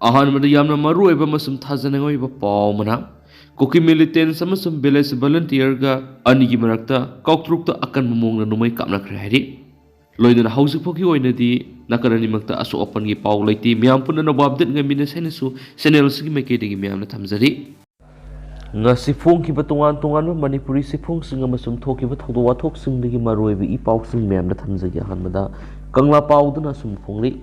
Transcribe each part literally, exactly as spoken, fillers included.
ꯑꯍꯥꯟꯕꯗ ꯌꯥꯝꯅ ꯃꯔꯨꯑꯣꯏꯕ ꯑꯃꯁꯨꯡ ꯊꯥꯖꯅꯤꯡꯉꯥꯏ ꯑꯣꯏꯕ ꯄꯥꯎ ꯑꯃꯅ, ꯀꯨꯀꯤ militants ꯑꯃꯁꯨꯡ village volunteer-ꯒ ꯑꯅꯤꯒꯤ ꯃꯔꯛꯇ ꯀꯥꯎꯇ꯭ꯔꯨꯛꯇ ꯑꯀꯟꯕ ꯃꯑꯣꯡꯗ ꯅꯣꯡꯃꯩ ꯀꯥꯞꯅꯈ꯭ꯔꯦ ꯍꯥꯏꯔꯤ꯫ ꯂꯣꯏꯅꯅ ꯍꯧꯖꯤꯛ ꯐꯥꯎꯒꯤ ꯑꯣꯏꯅꯗꯤ ꯅꯥꯀꯟ ꯑꯅꯤꯃꯛꯇ ꯑꯁꯣꯛ ꯑꯄꯟꯒꯤ ꯄꯥꯎ ꯂꯩꯇꯦ꯫ ꯃꯤꯌꯥꯝ ꯄꯨꯟꯅ ꯅꯧꯕ update ꯉꯥꯏꯃꯤꯟꯅꯁꯦ ꯍꯥꯏꯅꯁꯨ channel ꯑꯁꯤꯒꯤ ꯃꯥꯏꯀꯩꯗꯒꯤ ꯃꯌꯥꯝꯅ ꯊꯝꯖꯔꯤ꯫ ꯉꯁꯤ ꯐꯣꯡꯈꯤꯕ ꯇꯣꯉꯥꯟ ꯇꯣꯉꯥꯟꯕ ꯃꯅꯤꯄꯨꯔꯤ ꯆꯦꯐꯣꯡꯁꯤꯡ ꯑꯃꯁꯨꯡ ꯊꯣꯛꯈꯤꯕ ꯊꯧꯗꯣꯛ ꯋꯥꯊꯣꯛꯁꯤꯡꯗꯒꯤ ꯃꯔꯨꯑꯣꯏꯕ ꯏ ꯄꯥꯎꯁꯤꯡ ꯃꯌꯥꯝꯗ ꯊꯝꯖꯒꯦ꯫ ꯑꯍꯥꯟꯕꯗ ꯀꯪꯂꯥ ꯄꯥꯎꯗꯨꯅ ꯑꯁꯨꯝ ꯐꯣꯡꯂꯤ꯫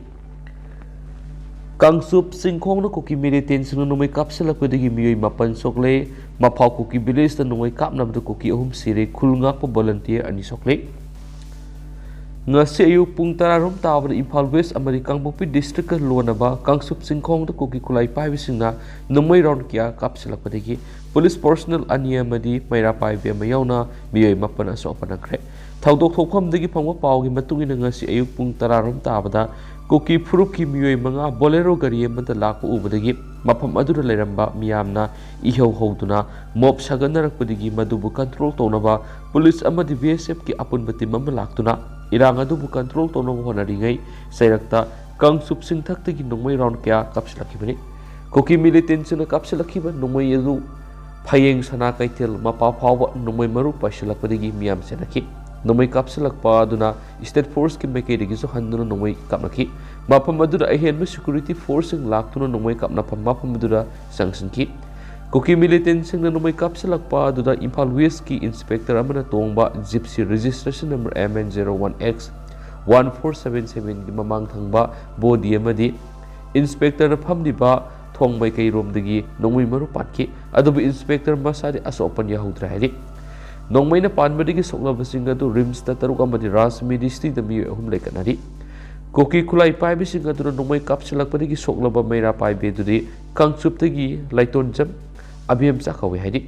ꯀꯥꯡꯆꯨꯞ ꯆꯤꯡꯈꯣꯡꯗ ꯀꯨꯀꯤ militants-ꯁꯤꯡꯅ ꯅꯣꯡꯃꯩ ꯀꯥꯞꯁꯤꯜꯂꯛꯄꯗꯒꯤ ꯃꯤꯑꯣꯏ ꯃꯥꯄꯟ ꯁꯣꯛꯂꯦ꯫ ꯃꯐꯥꯎ ꯀꯨꯀꯤ village-ꯇ ꯅꯣꯡꯃꯩ ꯀꯥꯞꯅꯕꯗ ꯀꯨꯀꯤ ꯑꯍꯨꯝ ꯁꯤꯔꯦ, ꯈꯨꯜ ꯉꯥꯛꯄ volunteer ꯑꯅꯤ ꯁꯣꯛꯂꯦ꯫ ꯉꯁꯤ ꯑꯌꯨꯛ ꯄꯨꯡ ꯇꯔꯥꯔꯣꯝ ꯇꯥꯕꯗ ꯏꯝꯐꯥꯜ West ꯑꯃꯗꯤ ꯀꯥꯡꯄꯣꯛꯄꯤ district-ꯀ ꯂꯣꯟꯅꯕ ꯀꯥꯡꯆꯨꯞ ꯆꯤꯡꯈꯣꯡꯗ ꯀꯨꯀꯤ ꯈꯨꯠꯂꯥꯏ ꯄꯥꯏꯕꯁꯤꯡꯅ ꯅꯣꯡꯃꯩ round ꯀꯌꯥ ꯀꯥꯞꯁꯤꯜꯂꯛꯄꯗꯒꯤ police personnel ꯑꯅꯤ ꯑꯃꯗꯤ ꯃꯩꯔꯥ ꯄꯥꯏꯕꯤ ꯑꯃ ꯌꯥꯎꯅ ꯃꯤꯑꯣꯏ ꯃꯥꯄꯟ ꯑꯁꯣꯛ ꯑꯄꯟ ꯅꯪꯈ꯭ꯔꯦ꯫ ꯊꯧꯗꯣꯛ ꯊꯣꯛꯐꯝꯗꯒꯤ ꯐꯪꯕ ꯄꯥꯎꯒꯤ ꯃꯇꯨꯡ ꯏꯟꯅ, ꯉꯁꯤ ꯑꯌꯨꯛ ꯄꯨꯡ ꯇꯔꯥꯔꯣꯝ ꯇꯥꯕꯗ ꯀꯨꯀꯤ ꯐꯨꯔꯨꯞꯀꯤ ꯃꯤꯑꯣꯏ ꯃꯉꯥ Bolero ꯒꯥꯔꯤ ꯑꯃꯗ ꯂꯥꯛꯄ ꯎꯕꯗꯒꯤ ꯃꯐꯝ ꯑꯗꯨꯗ ꯂꯩꯔꯝꯕ ꯃꯤꯌꯥꯝꯅ ꯏꯍꯧ ꯍꯧꯗꯨꯅ mob ꯁꯥꯒꯠꯅꯔꯛꯄꯗꯒꯤ ꯃꯗꯨꯕꯨ control ꯇꯧꯅꯕ police ꯑꯃꯗꯤ B S F-ꯀꯤ ꯑꯄꯨꯟꯕ team ꯑꯃ ꯂꯥꯛꯇꯨꯅ ꯏꯔꯥꯡ ꯑꯗꯨꯕꯨ control ꯇꯧꯅꯕ ꯍꯣꯠꯅꯔꯤꯉꯩ ꯆꯩꯔꯛꯇ ꯀꯥꯡꯆꯨꯞ ꯆꯤꯡꯊꯛꯇꯒꯤ ꯅꯣꯡꯃꯩ round ꯀꯌꯥ ꯀꯥꯞꯁꯤꯜꯂꯛꯈꯤꯕꯅꯤ꯫ ꯀꯨꯀꯤ militants-ꯁꯤꯡꯅ ꯀꯥꯞꯁꯤꯜꯂꯛꯈꯤꯕ ꯅꯣꯡꯃꯩ ꯑꯗꯨ ꯐꯌꯦꯡ ꯁꯅꯥ ꯀꯩꯊꯦꯜ ꯃꯄꯥ ꯐꯥꯎꯕ ꯅꯣꯡꯃꯩ ꯃꯔꯨ ꯄꯥꯏꯁꯤꯜꯂꯛꯄꯗꯒꯤ ꯃꯤꯌꯥꯝ ꯆꯦꯟꯅꯈꯤ꯫ ꯅꯣꯡꯃꯩ ꯀꯥꯞꯁꯤꯜꯂꯛꯄ ꯑꯗꯨꯅ state force-ꯀꯤ ꯃꯥꯏꯀꯩꯗꯒꯤꯁꯨ ꯍꯟꯗꯨꯅ ꯅꯣꯡꯃꯩ ꯀꯥꯞꯅꯈꯤ꯫ ꯃꯐꯝ ꯑꯗꯨꯗ ꯑꯍꯦꯟꯕ security force-ꯁꯤꯡ ꯂꯥꯛꯇꯨꯅ ꯅꯣꯡꯃꯩ ꯀꯥꯞꯅꯐꯝ ꯃꯐꯝ ꯑꯗꯨꯗ ꯆꯪꯁꯤꯟꯈꯤ꯫ ꯀꯨꯀꯤ militants-ꯁꯤꯡꯅ ꯅꯣꯡꯃꯩ ꯀꯥꯞꯁꯤꯜꯂꯛꯄ ꯑꯗꯨꯗ ꯏꯝꯐꯥꯜ West-ꯀꯤ inspector ꯑꯃꯅ ꯇꯣꯡꯕ Gypsy registration number M N zero one X one four seven seven-ꯒꯤ ꯃꯃꯥꯡ ꯊꯪꯕ body ꯑꯃꯗꯤ inspector-ꯅ ꯐꯝꯂꯤꯕ ꯊꯣꯡ ꯃꯥꯏꯀꯩꯔꯣꯝꯗꯒꯤ ꯅꯣꯡꯃꯩ ꯃꯔꯨ ꯄꯥꯟꯈꯤ꯫ ꯑꯗꯨꯕꯨ inspector ꯃꯁꯥꯗꯤ ꯑꯁꯣꯛ ꯑꯄꯟ ꯌꯥꯎꯍꯧꯗ꯭ꯔꯦ ꯍꯥꯏꯔꯤ꯫ ꯅꯣꯡꯃꯩꯅ ꯄꯥꯟꯕꯗꯒꯤ ꯁꯣꯛꯂꯕꯁꯤꯡ ꯑꯗꯨ RIMS-ꯇ ꯇꯔꯨꯛ ꯑꯃꯗꯤ ꯔꯥꯖ ꯃꯤꯗꯤꯁꯇꯤꯗ ꯃꯤꯑꯣꯏ ꯑꯍꯨꯝ ꯂꯩꯈꯠꯅꯔꯤ꯫ ꯀꯨꯀꯤ ꯈꯨꯠꯂꯥꯏ ꯄꯥꯏꯕꯁꯤꯡ ꯑꯗꯨꯅ ꯅꯣꯡꯃꯩ ꯀꯥꯞꯁꯤꯜꯂꯛꯄꯗꯒꯤ ꯁꯣꯛꯂꯕ ꯃꯩꯔꯥ ꯄꯥꯏꯕꯤ ꯑꯗꯨꯗꯤ ꯀꯥꯡꯆꯨꯞꯇꯒꯤ ꯂꯥꯏꯇꯣꯟꯖꯝ ꯑꯕꯦꯝꯆꯥ ꯀꯧꯏ ꯍꯥꯏꯔꯤ꯫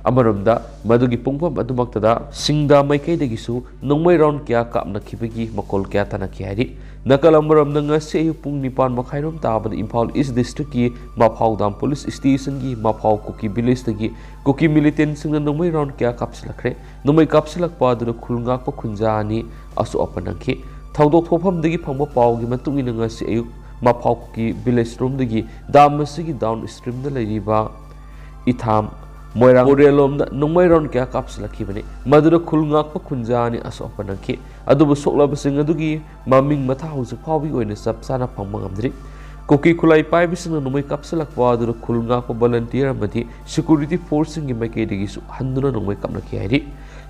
ꯑꯃꯔꯣꯝꯗ ꯃꯗꯨꯒꯤ ꯄꯨꯡꯐꯝ ꯑꯗꯨꯃꯛꯇꯗ ꯁꯤꯡꯗꯥ ꯃꯥꯏꯀꯩꯗꯒꯤꯁꯨ ꯅꯣꯡꯃꯩ round ꯀꯌꯥ ꯀꯥꯞꯅꯈꯤꯕꯒꯤ ꯃꯈꯣꯜ ꯀꯌꯥ ꯇꯥꯅꯈꯤ ꯍꯥꯏꯔꯤ꯫ ꯅꯥꯀꯜ ꯑꯃꯔꯣꯝꯗ ꯉꯁꯤ ꯑꯌꯨꯛ ꯄꯨꯡ ꯅꯤꯄꯥꯟ ꯃꯈꯥꯏꯔꯣꯝ ꯇꯥꯕꯗ ꯏꯝꯐꯥꯜ East district-ꯀꯤ ꯃꯐꯥꯎ dam police station-ꯒꯤ ꯃꯐꯥꯎ ꯀꯨꯀꯤ village-ꯇꯒꯤ ꯀꯨꯀꯤ militants-ꯁꯤꯡꯅ ꯅꯣꯡꯃꯩ round ꯀꯌꯥ ꯀꯥꯞꯁꯤꯜꯂꯛꯈ꯭ꯔꯦ꯫ ꯅꯣꯡꯃꯩ ꯀꯥꯞꯁꯤꯜꯂꯛꯄ ꯑꯗꯨꯗ ꯈꯨꯜ ꯉꯥꯛꯄ ꯈꯨꯟꯖꯥ ꯑꯅꯤ ꯑꯁꯣꯛ ꯑꯄꯟ ꯅꯪꯈꯤ꯫ ꯊꯧꯗꯣꯛ ꯊꯣꯛꯐꯝꯗꯒꯤ ꯐꯪꯕ ꯄꯥꯎꯒꯤ ꯃꯇꯨꯡ ꯏꯟꯅ ꯉꯁꯤ ꯑꯌꯨꯛ ꯃꯐꯥꯎ ꯀꯨꯀꯤ ꯚꯤꯂꯦꯖ ꯔꯣꯝꯗꯒꯤ ꯗꯥꯝ ꯑꯁꯤꯒꯤ ꯗꯥꯎꯟ ꯁ꯭ꯇ꯭ꯔꯤꯝꯗ ꯂꯩꯔꯤꯕ ꯏꯊꯥꯝ ꯃꯣꯏꯔꯥꯡ ꯃꯣꯔꯦꯂꯣꯝꯗ ꯅꯣꯡꯃꯩ ꯔꯥꯎꯟ ꯀꯌꯥ ꯀꯥꯞꯁꯤꯜꯂꯛꯈꯤꯕꯅꯤ꯫ ꯃꯗꯨꯗ ꯈꯨꯜ ꯉꯥꯛꯄ ꯈꯨꯟꯖꯥ ꯑꯅꯤ ꯑꯁꯣꯛ ꯑꯄꯟ ꯅꯪꯈꯤ꯫ ꯑꯗꯨꯕꯨ ꯁꯣꯛꯂꯕꯁꯤꯡ ꯑꯗꯨꯒꯤ ꯃꯃꯤꯡ ꯃꯊꯥ ꯍꯧꯖꯤꯛ ꯐꯥꯎꯕꯒꯤ ꯑꯣꯏꯅ ꯆꯞ ꯆꯥꯅ ꯐꯪꯕ ꯉꯝꯗ꯭ꯔꯤ꯫ ꯀꯨꯀꯤ ꯈꯨꯠꯂꯥꯏ ꯄꯥꯏꯕꯁꯤꯡꯅ ꯅꯣꯡꯃꯩ ꯀꯥꯞꯁꯤꯜꯂꯛꯄ ꯑꯗꯨꯗ ꯈꯨꯜ ꯉꯥꯛꯄ ꯚꯣꯂꯟꯇꯤꯌꯔ ꯑꯃꯗꯤ ꯁꯦꯀ꯭ꯌꯨꯔꯤꯇꯤ ꯐꯣꯔꯁꯁꯤꯡꯒꯤ ꯃꯥꯏꯀꯩꯗꯒꯤꯁꯨ ꯍꯟꯗꯨꯅ ꯅꯣꯡꯃꯩ ꯀꯥꯞꯅꯈꯤ ꯍꯥꯏꯔꯤ꯫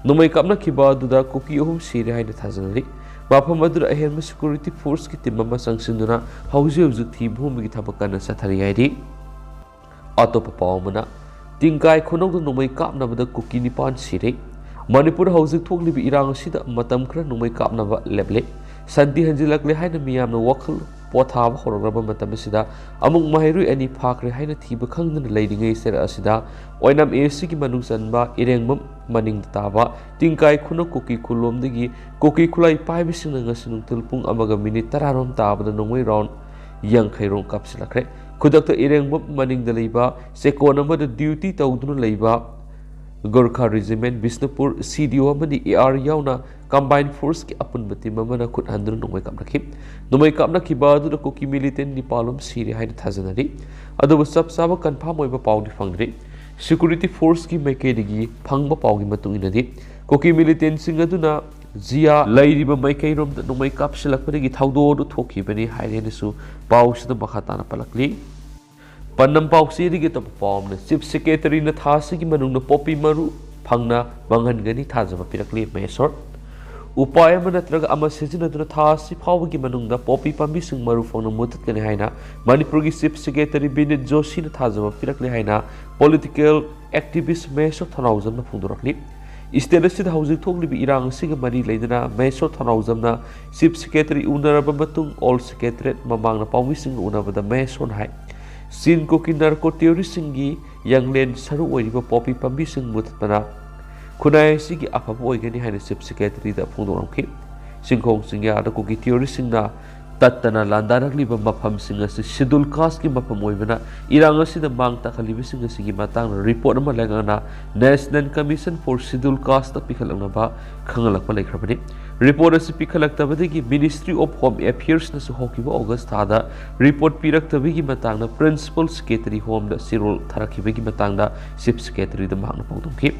ꯅꯣꯡꯃꯩ ꯀꯥꯞꯅꯈꯤꯕ ꯑꯗꯨꯗ ꯀꯨꯀꯤ ꯑꯍꯨꯝ ꯁꯤꯔꯦ ꯍꯥꯏꯅ ꯊꯥꯖꯅꯔꯤ꯫ ꯃꯐꯝ ꯑꯗꯨꯗ ꯑꯍꯦꯟꯕ ꯁꯦꯀ꯭ꯌꯨꯔꯤꯇꯤ ꯐꯣꯔꯁꯀꯤ ꯇꯤꯝ ꯑꯃ ꯆꯪꯁꯤꯟꯗꯨꯅ ꯍꯧꯖꯤꯛ ꯍꯧꯖꯤꯛ ꯊꯤꯕ ꯍꯨꯝꯕꯒꯤ ꯊꯕꯛ ꯀꯟꯅ ꯆꯠꯊꯔꯤ ꯍꯥꯏꯔꯤ꯫ ꯑꯇꯣꯞꯄ ꯄꯥꯎ ꯑꯃꯅ, ꯇꯤꯡꯀꯥꯏ ꯈꯨꯅꯧꯗ ꯅꯣꯡꯃꯩ ꯀꯥꯞꯅꯕꯗ ꯀꯨꯀꯤ ꯅꯤꯄꯥꯟ ꯁꯤꯔꯦ꯫ ꯃꯅꯤꯄꯨꯔꯗ ꯍꯧꯖꯤꯛ ꯊꯣꯛꯂꯤꯕ ꯏꯔꯥꯡ ꯑꯁꯤꯗ ꯃꯇꯝ ꯈꯔ ꯅꯣꯡꯃꯩ ꯀꯥꯞꯅꯕ ꯂꯦꯞꯂꯦ꯫ ꯁꯥꯟꯇꯤ ꯍꯟꯖꯤꯜꯂꯛꯂꯦ ꯍꯥꯏꯅ ꯃꯤꯌꯥꯝꯅ ꯋꯥꯈꯜ ꯄꯣꯊꯥꯕ ꯍꯧꯔꯛꯂꯕ ꯃꯇꯝ ꯑꯁꯤꯗ ꯑꯃꯨꯛ ꯃꯍꯩꯔꯣꯏ ꯑꯅꯤ ꯐꯥꯈ꯭ꯔꯦ ꯍꯥꯏꯅ ꯊꯤꯕ ꯈꯪꯗꯅ ꯂꯩꯔꯤꯉꯩ ꯆꯩꯔꯛ ꯑꯁꯤꯗ ꯑꯣꯏꯅꯥꯝ ꯑꯦ ꯁꯤꯒꯤ ꯃꯅꯨꯡ ꯆꯟꯕ ꯏꯔꯦꯡꯕꯝ ꯃꯅꯤꯡꯗ ꯇꯥꯕ ꯇꯤꯡꯀꯥꯏ ꯈꯨꯅꯧ ꯀꯨꯀꯤ ꯈꯨꯜꯂꯣꯝꯗꯒꯤ ꯀꯨꯀꯤ ꯈꯨꯠꯂꯥꯏ ꯄꯥꯏꯕꯁꯤꯡꯅ ꯉꯁꯤ ꯅꯨꯡꯊꯤꯜ ꯄꯨꯡ ꯑꯃꯒ ꯃꯤꯅꯤꯠ ꯇꯔꯥꯔꯣꯝ ꯇꯥꯕꯗ ꯅꯣꯡꯃꯩ ꯔꯥꯎꯟ ꯌꯥꯡꯈꯩ ꯔꯣꯝ ꯀꯥꯞꯁꯤꯜꯂꯛꯈ꯭ꯔꯦ꯫ ꯈꯨꯗꯛꯇ ꯏꯔꯦꯡꯕꯝ ꯃꯅꯤꯡꯗ ꯂꯩꯕ ꯆꯦꯛꯀꯣꯟ ꯑꯃꯗ ꯗ꯭ꯌꯨꯇꯤ ꯇꯧꯗꯨꯅ ꯂꯩꯕ ꯒꯣꯔꯈꯥ ꯔꯤꯖꯤꯃꯦꯟ ꯕꯤꯁꯅꯨꯄꯨꯔ ꯁꯤ ꯗꯤ ꯑꯣ ꯑꯃꯗꯤ ꯑꯦ ꯑꯥꯔ ꯌꯥꯎꯅ ꯀꯝꯕꯥꯏꯟ ꯐꯣꯔꯁꯀꯤ ꯑꯄꯨꯟꯕ ꯇꯤꯝ ꯑꯃꯅ ꯈꯨꯠ ꯍꯟꯗꯨꯅ ꯅꯣꯡꯃꯩ ꯀꯥꯞꯅꯈꯤ꯫ ꯅꯣꯡꯃꯩ ꯀꯥꯞꯅꯈꯤꯕ ꯑꯗꯨꯗ ꯀꯨꯀꯤ ꯃꯤꯂꯤꯇꯦꯟ ꯅꯤꯄꯥꯜ ꯂꯣꯝ ꯁꯤꯔꯦ ꯍꯥꯏꯅ ꯊꯥꯖꯅꯔꯤ꯫ ꯑꯗꯨꯕꯨ ꯆꯞ ꯆꯥꯕ ꯀꯟꯐꯥꯔꯝ ꯑꯣꯏꯕ ꯄꯥꯎꯗꯤ ꯐꯪꯗ꯭ꯔꯤ꯫ ꯁꯦꯀ꯭ꯌꯨꯔꯤꯇꯤ ꯐꯣꯔꯁꯀꯤ ꯃꯥꯏꯀꯩꯗꯒꯤ ꯐꯪꯕ ꯄꯥꯎꯒꯤ ꯃꯇꯨꯡ ꯏꯟꯅꯗꯤ, ꯀꯨꯀꯤ ꯃꯤꯂꯤꯇꯦꯟꯁꯤꯡ ꯑꯗꯨꯅ ꯖꯤꯌꯥ ꯂꯩꯔꯤꯕ ꯃꯥꯏꯀꯩꯔꯣꯝꯗ ꯅꯣꯡꯃꯩ ꯀꯥꯞꯁꯤꯜꯂꯛꯄꯗꯒꯤ ꯊꯧꯗꯣꯛ ꯑꯗꯨ ꯊꯣꯛꯈꯤꯕꯅꯤ ꯍꯥꯏꯔꯦꯅꯁꯨ ꯄꯥꯎꯁꯤꯗ ꯃꯈꯥ ꯇꯥꯅ ꯄꯜꯂꯛꯂꯤ꯫ ꯄꯥꯟꯗꯝ ꯄꯥꯎꯆꯦꯗꯒꯤ ꯑꯇꯣꯞꯄ ꯄꯥꯎ ꯑꯃꯅ, ꯆꯤꯐ ꯁꯦꯀ꯭ꯔꯦꯇꯔꯤꯅ ꯊꯥ ꯑꯁꯤꯒꯤ ꯃꯅꯨꯡꯗ ꯄꯣꯄꯤ ꯃꯔꯨ ꯐꯪꯅ ꯃꯥꯡꯍꯟꯒꯅꯤ ꯊꯥꯖꯕ ꯄꯤꯔꯛꯂꯤ ꯃꯍꯦꯁꯣꯔ꯫ ꯎꯄꯥꯏ ꯑꯃ ꯅꯠꯇ꯭ꯔꯒ ꯑꯃ ꯁꯤꯖꯤꯟꯅꯗꯨꯅ ꯊꯥ ꯑꯁꯤ ꯐꯥꯎꯕꯒꯤ ꯃꯅꯨꯡꯗ ꯄꯣꯄꯤ ꯄꯥꯝꯕꯤꯁꯤꯡ ꯃꯔꯨ ꯐꯪꯅ ꯃꯨꯊꯠꯀꯅꯤ ꯍꯥꯏꯅ ꯃꯅꯤꯄꯨꯔꯒꯤ ꯆꯤꯐ ꯁꯦꯀ꯭ꯔꯦꯇꯔꯤ ꯕꯤꯅꯤꯠ ꯖꯣꯁꯤꯅ ꯊꯥꯖꯕ ꯄꯤꯔꯛꯂꯤ ꯍꯥꯏꯅ ꯄꯣꯂꯤꯇꯤꯀꯦꯜ ꯑꯦꯛꯇꯤꯚꯤꯁ ꯃꯍꯦꯁꯣꯔ ꯊꯧꯅꯥꯎꯖꯝꯅ ꯐꯣꯡꯗꯣꯔꯛꯂꯤ꯫ ꯁ꯭ꯇꯦꯠ ꯑꯁꯤꯗ ꯍꯧꯖꯤꯛ ꯊꯣꯛꯂꯤꯕ ꯏꯔꯥꯡ ꯑꯁꯤꯒ ꯃꯔꯤ ꯂꯩꯅꯅ ꯃꯍꯦꯁꯣꯔ ꯊꯧꯅꯥꯎꯖꯝꯅ ꯆꯤꯐ ꯁꯦꯀ꯭ꯔꯦꯇꯔꯤ ꯎꯅꯔꯕ ꯃꯇꯨꯡ ꯑꯣꯜ ꯁꯦꯀ꯭ꯔꯦꯇꯔꯤꯌꯦꯠ ꯃꯃꯥꯡꯗ ꯄꯥꯎꯃꯤꯁꯤꯡꯒ ꯎꯅꯕꯗ ꯃꯍꯦꯁꯣꯔꯅ ꯍꯥꯏ, ꯆꯤꯟ ꯀꯨꯀꯤ ꯅꯥꯔꯀꯣ ꯇꯦꯔꯣꯔꯤꯁꯁꯤꯡꯒꯤ ꯌꯥꯡꯂꯦꯟ ꯁꯔꯨ ꯑꯣꯏꯔꯤꯕ ꯄꯣꯄꯤ ꯄꯥꯝꯕꯤꯁꯤꯡ ꯃꯨꯊꯠꯄꯅ ꯈꯨꯟꯅꯥꯏ ꯑꯁꯤꯒꯤ ꯑꯐꯕ ꯑꯣꯏꯒꯅꯤ ꯍꯥꯏꯅ ꯆꯤꯐ ꯁꯦꯀ꯭ꯔꯦꯇꯔꯤꯗ ꯐꯣꯡꯗꯣꯛꯂꯝꯈꯤ꯫ ꯆꯤꯡꯈꯣꯡ ꯆꯤꯡꯌꯥꯗ ꯀꯨꯀꯤ ꯇꯦꯔꯣꯔꯤꯁꯁꯤꯡꯅ ꯇꯠꯇꯅ ꯂꯥꯟꯗꯥꯔꯛꯂꯤꯕ ꯃꯐꯝꯁꯤꯡ ꯑꯁꯤ Scheduled Casteꯀꯤ ꯃꯐꯝ ꯑꯣꯏꯕꯅ, ꯏꯔꯥꯡ ꯑꯁꯤꯗ ꯃꯥꯡ ꯇꯥꯛꯍꯜꯂꯤꯕꯁꯤꯡ ꯑꯁꯤꯒꯤ ꯃꯇꯥꯡꯗ report ꯑꯃ ꯂꯩꯉꯥꯛꯅ National Commission for Scheduled Casteꯇ ꯄꯤꯈꯠꯂꯛꯅꯕ ꯈꯪꯍꯜꯂꯛꯄ ꯂꯩꯈ꯭ꯔꯕꯅꯤ꯫ Report ꯑꯁꯤ ꯄꯤꯈꯠꯂꯛꯇꯕꯗꯒꯤ Ministry of Home Affairsꯅꯁꯨ ꯍꯧꯈꯤꯕ August ꯊꯥꯗ report ꯄꯤꯔꯛꯇꯕꯒꯤ ꯃꯇꯥꯡꯗ Principal Secretary Homeꯗ ꯆꯦꯔꯣꯜ ꯊꯥꯔꯛꯈꯤꯕꯒꯤ ꯃꯇꯥꯡꯗ Chief Secretaryꯗ ꯃꯍꯥꯛꯅ ꯐꯣꯡꯗꯣꯛꯈꯤ꯫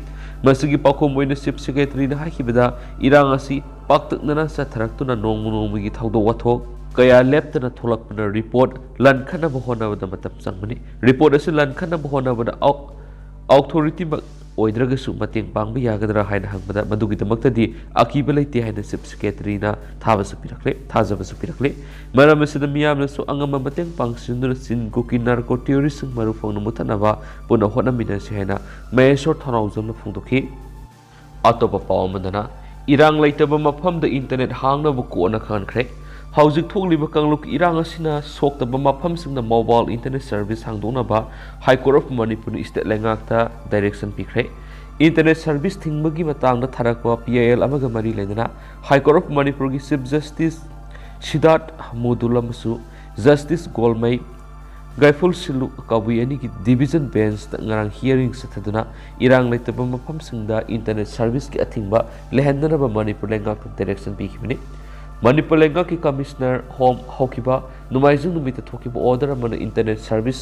ꯃꯁꯤꯒꯤ ꯄꯥꯎꯈꯨꯝ ꯑꯣꯏꯅ Chief Secretaryꯅ ꯍꯥꯏꯈꯤꯕꯗ, ꯏꯔꯥꯡ ꯑꯁꯤ ꯄꯥꯛꯇꯛꯅꯅ ꯆꯠꯊꯔꯛꯇꯨꯅ ꯅꯣꯡꯃ ꯅꯣꯡꯃꯒꯤ ꯊꯧꯗꯣꯛ ꯋꯥꯊꯣꯛ ꯀꯌꯥ ꯂꯦꯞꯇꯅ ꯊꯣꯛꯂꯛꯄꯅ report ꯂꯥꯟꯈꯠꯅꯕ ꯍꯣꯠꯅꯕꯗ ꯃꯇꯝ ꯆꯪꯕꯅꯤ꯫ Report ꯑꯁꯤ ꯂꯥꯟꯈꯠꯅꯕ ꯍꯣꯠꯅꯕꯗ ꯑꯧ-, authorityꯃꯛ ꯑꯣꯏꯗ꯭ꯔꯒꯁꯨ ꯃꯇꯦꯡ ꯄꯥꯡꯕ ꯌꯥꯒꯗ꯭ꯔꯥ ꯍꯥꯏꯅ ꯍꯪꯕꯗ, ꯃꯗꯨꯒꯤꯗꯃꯛꯇꯗꯤ ꯑꯀꯤꯕ ꯂꯩꯇꯦ ꯍꯥꯏꯅ Chief Secretaryꯅ ꯊꯥꯕꯁꯨ ꯄꯤꯔꯛꯂꯦ, ꯊꯥꯖꯕꯁꯨ ꯄꯤꯔꯛꯂꯦ꯫ ꯃꯔꯝ ꯑꯁꯤꯗ ꯃꯤꯌꯥꯝꯅꯁꯨ ꯑꯉꯝꯕ ꯃꯇꯦꯡ ꯄꯥꯡꯁꯤꯟꯗꯨꯅ ꯆꯤꯟ ꯀꯨꯀꯤ narco terroristꯁꯤꯡ ꯃꯔꯨ ꯐꯪꯅ ꯃꯨꯊꯠꯅꯕ ꯄꯨꯟꯅ ꯍꯣꯠꯅꯃꯤꯟꯅꯁꯤ ꯍꯥꯏꯅ ꯃꯍꯦꯁꯣꯔ ꯊꯧꯅꯥꯎꯖꯝꯅ ꯐꯣꯡꯗꯣꯛꯈꯤ꯫ ꯑꯇꯣꯞꯄ ꯄꯥꯎ ꯑꯃꯗꯅ, ꯏꯔꯥꯡ ꯂꯩꯇꯕ ꯃꯐꯝꯗ internet ꯍꯥꯡꯅꯕ ꯀꯣꯔꯠꯅ ꯈꯪꯍꯟꯈ꯭ꯔꯦ꯫ ꯍꯧꯖꯤꯛ ꯊꯣꯛꯂꯤꯕ ꯀꯥꯡꯂꯨꯞꯀꯤ ꯏꯔꯥꯡ ꯑꯁꯤꯅ ꯁꯣꯛꯇꯕ ꯃꯐꯝꯁꯤꯡꯗ mobile internet service ꯍꯥꯡꯗꯣꯛꯅꯕ High Court of Manipurꯅ state ꯂꯩꯉꯥꯛꯇ direction ꯄꯤꯈ꯭ꯔꯦ꯫ Internet service ꯊꯤꯡꯕꯒꯤ ꯃꯇꯥꯡꯗ ꯊꯥꯔꯛꯄ P I L ꯑꯃꯒ ꯃꯔꯤ ꯂꯩꯅꯅ High Court of Manipurꯒꯤ Chief Justice ꯁꯤꯗꯥꯔꯊ ꯃꯨꯗꯨꯜ ꯑꯃꯁꯨ Justice ꯒꯣꯜꯃꯩ ꯒꯥꯏꯐꯨꯜ ꯁꯤꯜꯂꯨ ꯀꯕꯨꯏ ꯑꯅꯤꯒꯤ division benchꯇ ꯉꯔꯥꯡ hearing ꯆꯠꯊꯗꯨꯅ ꯏꯔꯥꯡ ꯂꯩꯇꯕ ꯃꯐꯝꯁꯤꯡꯗ internet serviceꯀꯤ ꯑꯊꯤꯡꯕ ꯂꯩꯍꯟꯗꯅꯕ ꯃꯅꯤꯄꯨꯔ ꯂꯩꯉꯥꯛꯇ direction ꯄꯤꯈꯤꯕꯅꯤ꯫ ꯃꯅꯤꯄꯨꯔ ꯂꯩꯉꯥꯛꯀꯤ Commissioner Home ꯍꯧꯈꯤꯕ ꯅꯣꯡꯃꯥꯏꯖꯤꯡ ꯅꯨꯃꯤꯠꯇ ꯊꯣꯛꯈꯤꯕ order ꯑꯃꯅ internet service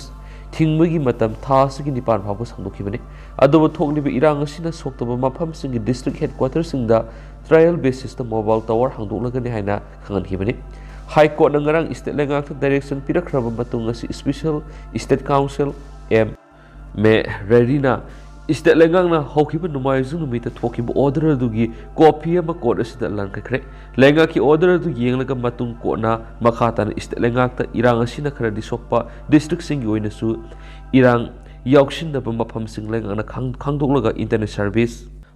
ꯊꯤꯡꯕꯒꯤ ꯃꯇꯝ ꯊꯥ ꯑꯁꯤꯒꯤ ꯅꯤꯄꯥꯟ ꯐꯥꯎꯕ ꯁꯥꯡꯗꯣꯛꯈꯤꯕꯅꯤ꯫ ꯑꯗꯨꯕꯨ ꯊꯣꯛꯂꯤꯕ ꯏꯔꯥꯡ ꯑꯁꯤꯅ ꯁꯣꯛꯇꯕ ꯃꯐꯝꯁꯤꯡꯒꯤ district headquarterꯁꯤꯡꯗ trial basisꯇ mobile tower ꯍꯥꯡꯗꯣꯛꯂꯒꯅꯤ ꯍꯥꯏꯅ ꯈꯪꯍꯟꯈꯤꯕꯅꯤ꯫ High Courtꯅ ꯉꯔꯥꯡ state ꯂꯩꯉꯥꯛꯇ direction ꯄꯤꯔꯛꯈ꯭ꯔꯕ ꯃꯇꯨꯡ ꯑꯁꯤ Special State Counsel M ꯃꯦ ꯔꯦꯔꯤꯅ state ꯂꯩꯉꯥꯛꯅ ꯍꯧꯈꯤꯕ ꯅꯣꯡꯃꯥꯏꯖꯤꯡ ꯅꯨꯃꯤꯠꯇ ꯊꯣꯛꯈꯤꯕ order ꯑꯗꯨꯒꯤ copy ꯑꯃ court ꯑꯁꯤꯗ ꯂꯥꯟꯈꯠꯈ꯭ꯔꯦ꯫ ꯂꯩꯉꯥꯛꯀꯤ order ꯑꯗꯨ ꯌꯦꯡꯂꯒ ꯃꯇꯨꯡ ꯀꯣꯔꯠꯅ ꯃꯈꯥ ꯇꯥꯅ state ꯂꯩꯉꯥꯛꯇ ꯏꯔꯥꯡ ꯑꯁꯤꯅ ꯈꯔꯗꯤ ꯁꯣꯛꯄ districtꯁꯤꯡꯒꯤ ꯑꯣꯏꯅꯁꯨ ꯏꯔꯥꯡ ꯌꯥꯎꯁꯤꯟꯗꯕ ꯃꯐꯝꯁꯤꯡ ꯂꯩꯉꯥꯛꯅ ꯈꯪ-, ꯈꯪꯗꯣꯛꯂꯒ internet service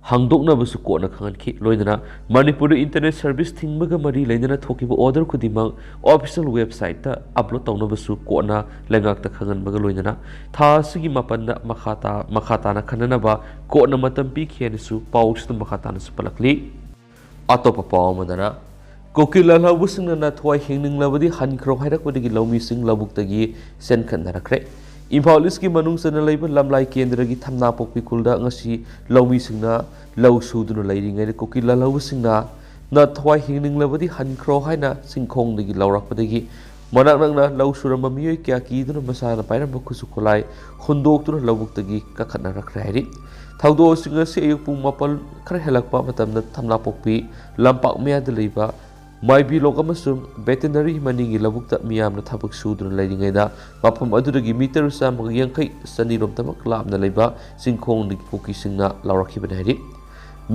ꯍꯥꯡꯗꯣꯛꯅꯕꯁꯨ ꯀꯣꯔꯠꯅ ꯈꯪꯍꯟꯈꯤ꯫ ꯂꯣꯏꯅꯅ ꯃꯅꯤꯄꯨꯔꯗ internet service ꯊꯤꯡꯕꯒ ꯃꯔꯤ ꯂꯩꯅꯅ ꯊꯣꯛꯈꯤꯕ order ꯈꯨꯗꯤꯡꯃꯛ official websiteꯇ upload ꯇꯧꯅꯕꯁꯨ ꯀꯣꯔꯠꯅ ꯂꯩꯉꯥꯛꯇ ꯈꯪꯍꯟꯕꯒ ꯂꯣꯏꯅꯅ ꯊꯥ ꯑꯁꯤꯒꯤ ꯃꯥꯄꯟꯗ ꯃꯈꯥ ꯇꯥ-, ꯃꯈꯥ ꯇꯥꯅ ꯈꯟꯅꯅꯕ ꯀꯣꯔꯠꯅ ꯃꯇꯝ ꯄꯤꯈꯤ ꯍꯥꯏꯅꯁꯨ ꯄꯥꯎꯁꯤꯗ ꯃꯈꯥ ꯇꯥꯅꯁꯨ ꯄꯜꯂꯛꯂꯤ꯫ ꯑꯇꯣꯞꯄ ꯄꯥꯎ ꯑꯃꯗꯅ, ꯀꯨꯀꯤ ꯂꯥꯜꯍꯧꯕꯁꯤꯡꯅ ꯅꯊ꯭ꯋꯥꯏ ꯍꯤꯡꯅꯤꯡꯂꯕꯗꯤ ꯍꯟꯈ꯭ꯔꯣ ꯍꯥꯏꯔꯛꯄꯗꯒꯤ ꯂꯧꯃꯤꯁꯤꯡ ꯂꯧꯕꯨꯛꯇꯒꯤ ꯆꯦꯟꯈꯠꯅꯔꯛꯈ꯭ꯔꯦ꯫ ꯏꯝꯐꯥꯜ ꯏꯁꯀꯤ ꯃꯅꯨꯡ ꯆꯟꯅ ꯂꯩꯕ ꯂꯝꯂꯥꯏ ꯀꯦꯟꯗ꯭ꯔꯒꯤ ꯊꯝꯅꯥꯄꯣꯛꯄꯤ ꯈꯨꯜꯗ ꯉꯁꯤ ꯂꯧꯃꯤꯁꯤꯡꯅ ꯂꯧ ꯁꯨꯗꯨꯅ ꯂꯩꯔꯤꯉꯩꯗ ꯀꯨꯀꯤ ꯂꯥꯜꯍꯧꯕꯁꯤꯡꯅ ꯅꯊ꯭ꯋꯥꯏ ꯍꯤꯡꯅꯤꯡꯂꯕꯗꯤ ꯍꯟꯈ꯭ꯔꯣ ꯍꯥꯏꯅ ꯆꯤꯡꯈꯣꯡꯗꯒꯤ ꯂꯥꯎꯔꯛꯄꯗꯒꯤ ꯃꯅꯥꯛ ꯅꯛꯅ ꯂꯧ ꯁꯨꯔꯝꯕ ꯃꯤꯑꯣꯏ ꯀꯌꯥ ꯀꯤꯗꯨꯅ ꯃꯁꯥꯅ ꯄꯥꯏꯔꯝꯕ ꯈꯨꯠꯁꯨ ꯈꯨꯠꯂꯥꯏ ꯍꯨꯟꯗꯣꯛꯇꯨꯅ ꯂꯧꯕꯨꯛꯇꯒꯤ ꯀꯥꯈꯠꯅꯔꯛꯈ꯭ꯔꯦ ꯍꯥꯏꯔꯤ꯫ ꯊꯧꯗꯣꯛ ꯑꯁꯤ ꯉꯁꯤ ꯑꯌꯨꯛ ꯄꯨꯡ ꯃꯥꯄꯜ ꯈꯔ ꯍꯦꯜꯂꯛꯄ ꯃꯇꯝꯗ ꯊꯝꯅꯥꯄꯣꯛꯄꯤ ꯂꯝꯄꯥꯛ ꯃꯌꯥꯗ ꯂꯩꯕ ꯃꯥꯏꯕꯤ ꯂꯣꯛ ꯑꯃꯁꯨꯡ ꯕꯦꯇꯦꯅꯔꯤ ꯃꯅꯤꯡꯒꯤ ꯂꯧꯕꯨꯛꯇ ꯃꯤꯌꯥꯝꯅ ꯊꯕꯛ ꯁꯨꯗꯨꯅ ꯂꯩꯔꯤꯉꯩꯗ ꯃꯐꯝ ꯑꯗꯨꯗꯒꯤ ꯃꯤꯇꯔ ꯆꯥꯝꯃꯒ ꯌꯥꯡꯈꯩ ꯆꯅꯤꯔꯣꯝꯇꯃꯛ ꯂꯥꯞꯅ ꯂꯩꯕ ꯆꯤꯡꯈꯣꯡꯗꯒꯤ ꯀꯨꯀꯤꯁꯤꯡꯅ ꯂꯥꯎꯔꯛꯈꯤꯕꯅꯤ ꯍꯥꯏꯔꯤ꯫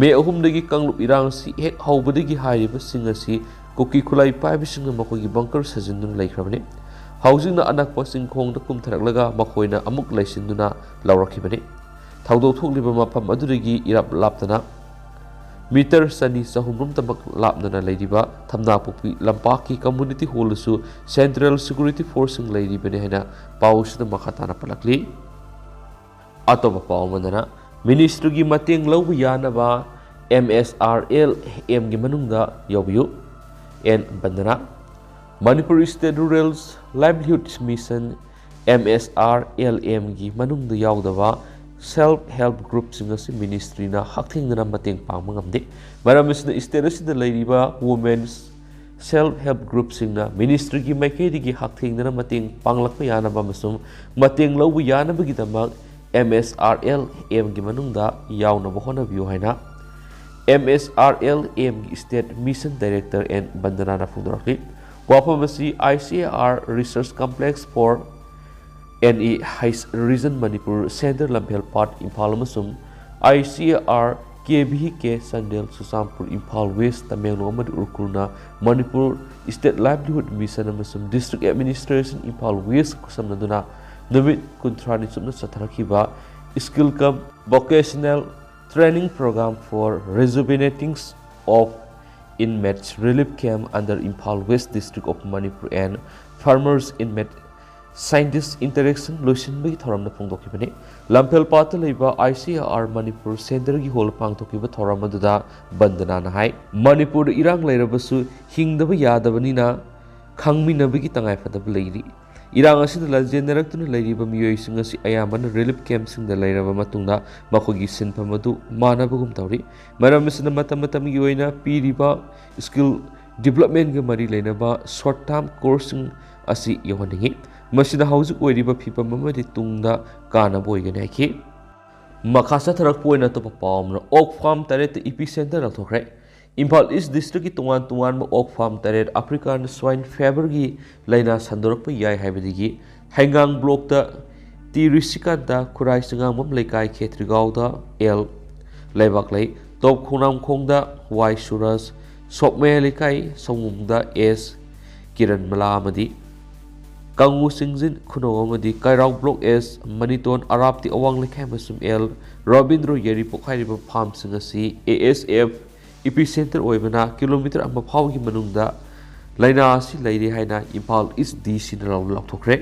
ꯃꯦ ꯑꯍꯨꯝꯗꯒꯤ ꯀꯥꯡꯂꯨꯞ ꯏꯔꯥꯡꯁꯤ ꯍꯦꯛ ꯍꯧꯕꯗꯒꯤ ꯍꯥꯏꯔꯤꯕꯁꯤꯡ ꯑꯁꯤ ꯀꯨꯀꯤ ꯈꯨꯠꯂꯥꯏ ꯄꯥꯏꯕꯁꯤꯡꯅ ꯃꯈꯣꯏꯒꯤ ꯕꯪꯀꯔ ꯁꯥꯖꯤꯟꯗꯨꯅ ꯂꯩꯈ꯭ꯔꯕꯅꯤ꯫ ꯍꯧꯖꯤꯛꯅ ꯑꯅꯛꯄ ꯆꯤꯡꯈꯣꯡꯗ ꯀꯨꯝꯊꯔꯛꯂꯒ ꯃꯈꯣꯏꯅ ꯑꯃꯨꯛ ꯂꯩꯁꯤꯟꯗꯨꯅ ꯂꯧꯔꯛꯈꯤꯕꯅꯤ꯫ ꯊꯧꯗꯣꯛ ꯊꯣꯛꯂꯤꯕ ꯃꯐꯝ ꯑꯗꯨꯗꯒꯤ ꯏꯔꯥꯞ ꯂꯥꯞꯇꯅ ꯃꯤꯇꯔ ꯆꯅꯤ ꯆꯍꯨꯝꯔꯣꯝꯇꯃꯛ ꯂꯥꯞꯅꯅ ꯂꯩꯔꯤꯕ ꯊꯝꯅꯥꯄꯣꯛꯄꯤ ꯂꯝꯄꯥꯛꯀꯤ ꯀꯝꯃ꯭ꯌꯨꯅꯤꯇꯤ ꯍꯣꯜꯗꯁꯨ ꯁꯦꯟꯇ꯭ꯔꯦꯜ ꯁꯦꯀ꯭ꯌꯨꯔꯤꯇꯤ ꯐꯣꯔꯁꯁꯤꯡ ꯂꯩꯔꯤꯕꯅꯤ ꯍꯥꯏꯅ ꯄꯥꯎ ꯑꯁꯤꯗ ꯃꯈꯥ ꯇꯥꯅ ꯄꯜꯂꯛꯂꯤ꯫ ꯑꯇꯣꯞꯄ ꯄꯥꯎ ꯑꯃꯗꯅ, ꯃꯤꯅꯤꯁꯇ꯭ꯔꯤꯒꯤ ꯃꯇꯦꯡ ꯂꯧꯕ ꯌꯥꯅꯕ ꯑꯦꯝ ꯑꯦꯁ ꯑꯥꯔ ꯑꯦꯜ ꯑꯦꯝꯒꯤ ꯃꯅꯨꯡꯗ ꯌꯥꯎꯕꯤꯌꯨ꯫ N Bandana. Manipur state rural livelihood mission, M S R L ꯑꯦꯝꯒꯤ ꯃꯅꯨꯡꯗ ꯌꯥꯎꯗꯕ ꯁꯦꯜꯐ ꯍꯦꯜꯞ ꯒ꯭ꯔꯨꯞꯁꯤꯡ ꯑꯁꯤ ꯃꯤꯅꯤꯁꯇ꯭ꯔꯤꯅ ꯍꯛꯊꯦꯡꯅꯅ ꯃꯇꯦꯡ ꯄꯥꯡꯕ ꯉꯝꯗꯦ꯫ ꯃꯔꯝ ꯑꯁꯤꯅ ꯁ꯭ꯇꯦꯠ ꯑꯁꯤꯗ ꯂꯩꯔꯤꯕ ꯋꯨꯃꯦꯟꯁ ꯁꯦꯜꯐ ꯍꯦꯜꯞ ꯒ꯭ꯔꯨꯞꯁꯤꯡꯅ ꯃꯤꯅꯤꯁꯇ꯭ꯔꯤꯒꯤ ꯃꯥꯏꯀꯩꯗꯒꯤ ꯍꯛꯊꯦꯡꯅꯅ ꯃꯇꯦꯡ ꯄꯥꯡꯂꯛꯄ ꯌꯥꯅꯕ ꯑꯃꯁꯨꯡ ꯃꯇꯦꯡ ꯂꯧꯕ ꯌꯥꯅꯕꯒꯤꯗꯃꯛ ꯑꯦꯝ ꯑꯦꯁ ꯑꯥꯔ ꯑꯦꯜ ꯑꯦꯝꯒꯤ ꯃꯅꯨꯡꯗ ꯌꯥꯎꯅꯕ ꯍꯣꯠꯅꯕꯤꯌꯨ ꯍꯥꯏꯅ ꯑꯦꯝ ꯑꯦꯁ ꯑꯥꯔ ꯑꯦꯜ ꯑꯦꯝꯒꯤ ꯁ꯭ꯇꯦꯠ ꯃꯤꯁꯟ ꯗꯥꯏꯔꯦꯛꯇꯔ ꯑꯦꯟ ꯕꯟꯗꯅꯥꯅ ꯐꯣꯡꯗꯣꯔꯛꯂꯤ꯫ ꯋꯥꯐꯝ ꯑꯁꯤ I C A R research complex for N E hills region Manipur, central Lamphel Pat Imphal ꯑꯃꯁꯨꯡ I C A R K V K Chandel, Churachandpur, Imphal west, Tamenglong ꯑꯃꯗꯤ ꯎꯈ꯭ꯔꯨꯜꯅ ꯃꯅꯤꯄꯨꯔ ꯁ꯭ꯇꯦꯠ ꯂꯥꯏꯚꯂꯤꯍꯨꯗ ꯃꯤꯁꯟ ꯑꯃꯁꯨꯡ district administration Imphal west ꯈꯨꯠꯁꯝꯅꯗꯨꯅ ꯅꯨꯃꯤꯠ ꯀꯨꯟꯊ꯭ꯔꯥꯅꯤ ꯆꯨꯞꯅ ꯆꯠꯊꯔꯛꯈꯤꯕ skill cum vocational Training Program for Rejuvenating of Inmates Relief Camp under Imphal West District of Manipur and Farmers Inmate Scientist Interaction ꯂꯣꯏꯁꯤꯟꯕꯒꯤ ꯊꯧꯔꯝꯗ ꯐꯣꯡꯗꯣꯛꯈꯤꯕꯅꯤ꯫ ꯂꯝꯐꯦꯜꯄꯥꯠꯇ ꯂꯩꯕ I C A R Manipur ꯁꯦꯟꯇꯔꯒꯤ hall ꯄꯥꯡꯊꯣꯛꯈꯤꯕ ꯊꯧꯔꯝ ꯑꯗꯨꯗ ꯕꯟꯗꯅꯥꯅ ꯍꯥꯏ, ꯃꯅꯤꯄꯨꯔꯗ ꯏꯔꯥꯡ ꯂꯩꯔꯕꯁꯨ ꯍꯤꯡꯗꯕ ꯌꯥꯗꯕꯅꯤꯅ ꯈꯪꯃꯤꯟꯅꯕꯒꯤ ꯇꯉꯥꯏꯐꯗꯕ ꯂꯩꯔꯤ꯫ ꯏꯔꯥꯡ ꯑꯁꯤꯗ ꯂꯥꯟꯖꯦꯟꯅꯔꯛꯇꯨꯅ ꯂꯩꯔꯤꯕ ꯃꯤꯑꯣꯏꯁꯤꯡ ꯑꯁꯤ ꯑꯌꯥꯝꯕꯅ relief camp ꯁꯤꯡꯗ ꯂꯩꯔꯕ ꯃꯇꯨꯡꯗ ꯃꯈꯣꯏꯒꯤ ꯁꯤꯟꯐꯝ ꯑꯗꯨ ꯃꯥꯟꯅꯕꯒꯨꯝ ꯇꯧꯔꯤ꯫ ꯃꯔꯝ ꯑꯁꯤꯅ ꯃꯇꯝ ꯃꯇꯝꯒꯤ ꯑꯣꯏꯅ ꯄꯤꯔꯤꯕ skill development ꯀ ꯃꯔꯤ ꯂꯩꯅꯕ short term course ꯁꯤꯡ ꯑꯁꯤ ꯌꯧꯍꯟꯅꯤꯡꯏ꯫ ꯃꯁꯤꯅ ꯍꯧꯖꯤꯛ ꯑꯣꯏꯔꯤꯕ ꯐꯤꯕꯝ ꯑꯃꯗꯤ ꯇꯨꯡꯗ ꯀꯥꯟꯅꯕ ꯑꯣꯏꯒꯅꯤ ꯍꯥꯏꯈꯤ꯫ ꯃꯈꯥ ꯆꯠꯊꯔꯛꯄ ꯑꯣꯏꯅ ꯑꯇꯣꯞꯄ ꯄꯥꯎ ꯑꯃꯅ, ꯑꯣꯛ farm ꯇꯔꯦꯠꯇ epicenter ꯂꯥꯎꯊꯣꯛꯈ꯭ꯔꯦ꯫ ꯏꯝꯐꯥꯜ East district ꯀꯤ ꯇꯣꯉꯥꯟ ꯇꯣꯉꯥꯟꯕ ꯑꯣꯛ farm ꯇꯔꯦꯠ African swine fever ꯒꯤ ꯂꯥꯏꯅꯥ ꯁꯟꯗꯣꯔꯛꯄ ꯌꯥꯏ ꯍꯥꯏꯕꯗꯒꯤ ꯍꯩꯉꯥꯡ block ꯇ ꯇꯤ ꯔꯤꯁꯤꯀꯥꯟꯇ, ꯈꯨꯔꯥꯏ ꯆꯉꯥꯡꯕꯝ ꯂꯩꯀꯥꯏ ꯈꯦꯇ꯭ꯔꯤꯒꯥꯎꯗ ꯑꯦꯜ ꯂꯩꯕꯥꯛꯂꯩ, ꯇꯣꯞ ꯈꯣꯡꯅꯥꯡꯈꯣꯡꯗ ꯋꯥꯏ ꯁꯨꯔꯖ, ꯁꯣꯛꯃꯌꯥꯏ ꯂꯩꯀꯥꯏ ꯁꯑꯣꯝꯕꯨꯡꯗ ꯑꯦꯁ ꯀꯤꯔꯟꯃꯂꯥ ꯑꯃꯗꯤ ꯀꯥꯡꯉꯨ ꯆꯤꯡꯖꯤꯟ ꯈꯨꯅꯧ ꯑꯃꯗꯤ ꯀꯩꯔꯥꯎ block ꯑꯦꯁ ꯃꯅꯤꯇꯣꯟ ꯑꯔꯥꯞꯇꯤ ꯑꯋꯥꯡ ꯂꯩꯀꯥꯏ ꯑꯃꯁꯨꯡ ꯑꯦꯜ ꯔꯣꯕꯤꯟꯗ꯭ꯔꯣ ꯌꯥꯏꯔꯤꯄꯣꯛ ꯍꯥꯏꯔꯤꯕ farm ꯁꯤꯡ ꯑꯁꯤ A S F epicenter ꯑꯣꯏꯕꯅ kilometre ꯑꯃ ꯐꯥꯎꯒꯤ ꯃꯅꯨꯡꯗ ꯂꯥꯏꯅꯥ ꯑꯁꯤ ꯂꯩꯔꯦ ꯍꯥꯏꯅ ꯏꯝꯐꯥꯜ East D C ꯅ ꯂꯥꯎ-, ꯂꯥꯎꯊꯣꯛꯈ꯭ꯔꯦ꯫